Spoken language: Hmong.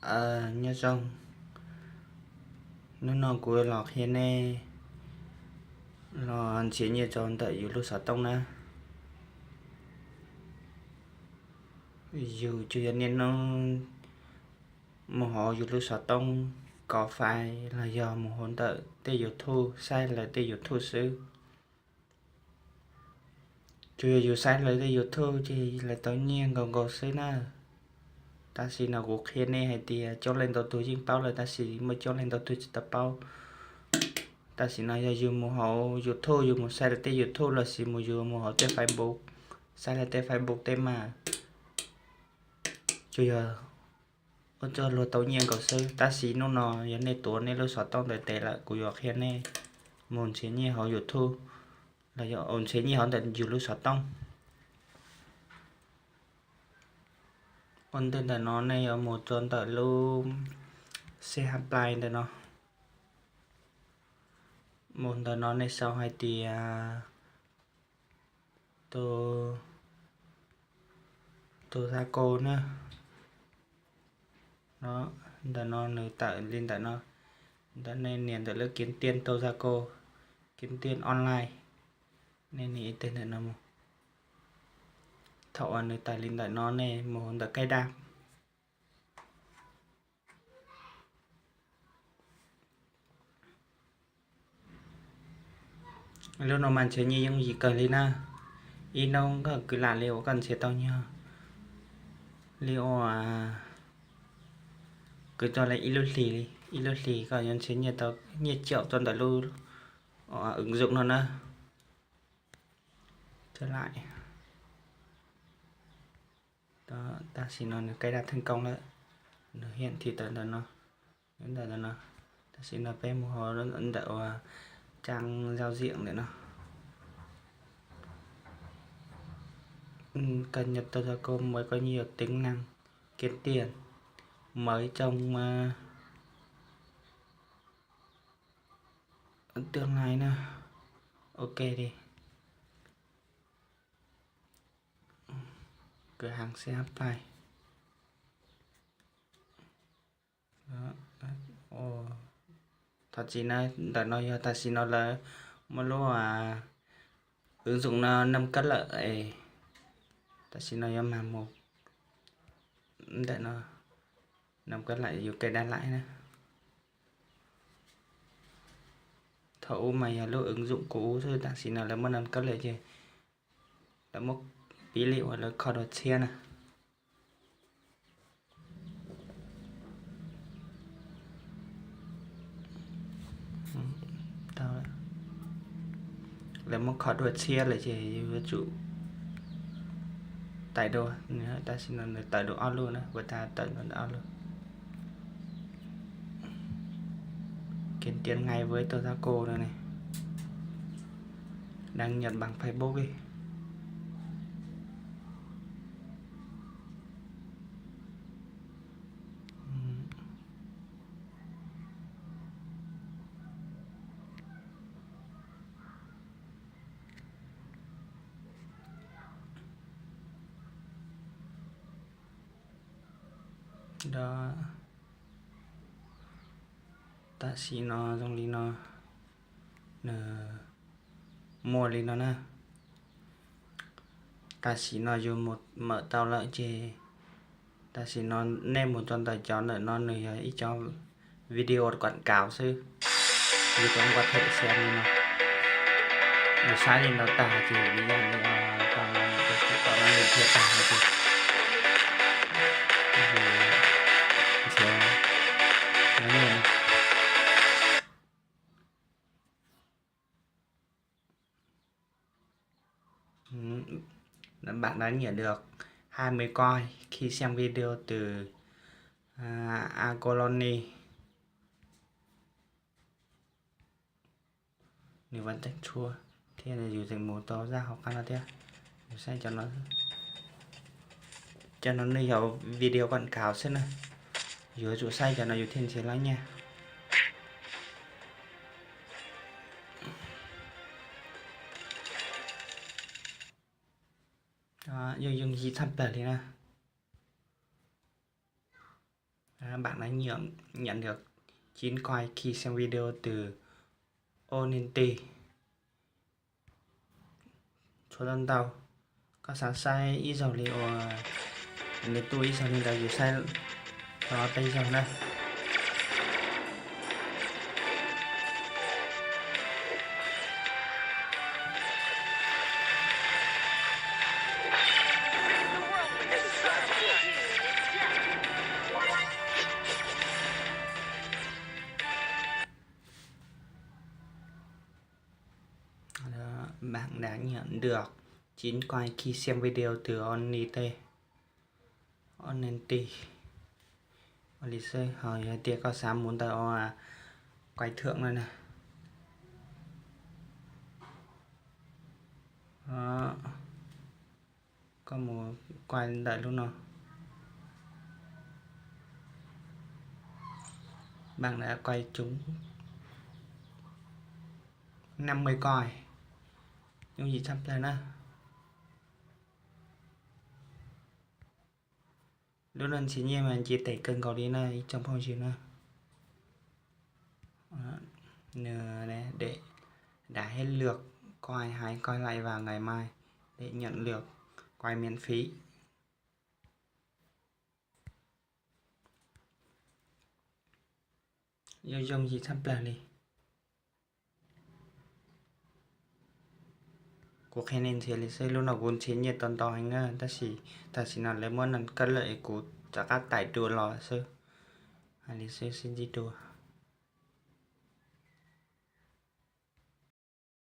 Nyob zoo, hnub no kuv los qhia nej los nrhiav nyiaj rau ntawm yus lub xov tooj na. Yus tsuas yog niaj hnub mus hauv yus lub xov tooj kov fais los yog mus hauv ntawm tej YouTube, saib lawv tej YouTube xwb. Tsuas yog yus saib lawv tej YouTube ces lawv tau nyiaj nkaus nkaus xwb na. Tam sim no kuv qhia nej hais tias coob leej ntau tug yeej paub lawm tab sis muaj coob leej ntau tug tsis tau paub. Tam sim no yog yus mus hauv YouTube, yus mus saib lawv tej YouTube los sis mus yus mus hauv tej Facebook, saib lawv tej Facebook tej mas tsuas yog ua rau luag tau nyiaj nkaus xwb. Tab sis hnub no yog nej tuav nej lub xov tooj ntawd tes lawm kuv yuav qhia nej mus nrhiav nyiaj hauv YouTube los yog nrhiav nyiaj hauv ntawm yus lub xov tooj. Ua ntej ntawm no nej yuav mus rau ntawm lub C H Play ntawm no. Mus ntawm no nej sau hais tias tus, tus Zako na. Ntawm no nws tawm li ntawm no, ntawm nej nias ntawm lub Kiếm Tiền từ Zako, Kiếm Tiền online. Nej nias ib teg ntawm no mus. Thaum uas nws tawm li ntawm no nej mus ntawm cài đặt. Lub no mas nrhiav nyiaj yooj yim kawg li na. Ib hnub koj kwv lam li uas koj nrhiav tau nyiaj li uas kwv tau li ib lub hlis, ib lub hlis koj yuav nrhiav nyiaj tau nyiaj caum rau ntawm lub ứng dụng no na. Tam sim no nws cài đặt thành công lawm, nws hiển thị tawm ntawm no, ntawm no. Tam sim no peb mus hauv ntawm uas trang giao diện ntawm no. Cập nhật từ Zako mới có nhiều tính năng kiếm tiền mới trong tương lai na. Ok đi. Cửa hàng C H Play. Thov txim na, ntawm no yog tam sim no lawv muaj lub ứng dụng no nâng cấp lawm es tam sim no yuav mag mus ntawm no nâng cấp lại, yus cài đặt lại na. Thaum ub mas yog lub ứng dụng cũ xwb, tam sim no lawv muab nâng cấp lawm ces lawv muab piv li uas lawv kho dua tshiab na. Lawv muab kho dua tshiab lawm ces yus yuav tsum tải dua. Tam sim no nws tawm dua ob lub na, ua tas tawm dua ob lub. Kiếm tiền ngay với từ Zako no ne. Đăng nhập bằng Facebook đi. Tam sim no zoo li no, nws muaj li no na. Tam sim no yus mus mawm tau lawm ces tam sim no nej mus rau ntawm cov ntawm no nws yog ib cov video quảng cáo xwb. Yus có thể xem li no, yus saib li no tag ces vis yam li tau no, tau no nws thiaj tag no ces nrhiav nyiaj. Bạn đã nhận được hai mươi coin khi xem video từ Acoloni. Nws vẫn check thua thiab, yus tseem mus tau zaj hauv qab no thiab. Yus saib cov no, cov no nws yog video quảng cáo xwb na. Yus yuav tsum saib cov no yus thiaj nrhiav lawm nyiaj. Yooj yooj yim tshaj plaws li na. Bạn đã nhận, nhận được chín k khi xem video từ Onenti. Tshuav tau ntau. Koj xav saib ib zaug li uas nws tuaj ib zaug li ntawd yus saib tau peb zaug na. Đó, bạn đã nhận được chín quay khi xem video từ Onity. Onity. Ua li xwb, ho yog tias koj xav mus ntawm quay thưởng no na. Đó. Koj mus quay ntawm lub no. Bạn đã quay trúng năm mươi coi. Yooj yim tshaj plaws na. Lub no nrhiav nyiaj mas nce tes kawg nkaus li na ib tsoom phooj ywg na. Nws để, để đã hết lượt coi hãy coi lại vào ngày mai để nhận lượt quay miễn phí. Yooj yooj yim tshaj plaws li. Kuv qhia nej nrhiav li xwb, lub no kuv nrhiav nyiaj tau ntau heev na, tab sis tam sim no lawv muab nws cắt lợi kuv rov qab tải dua los xwb. Hais li xwb, xin chào dua.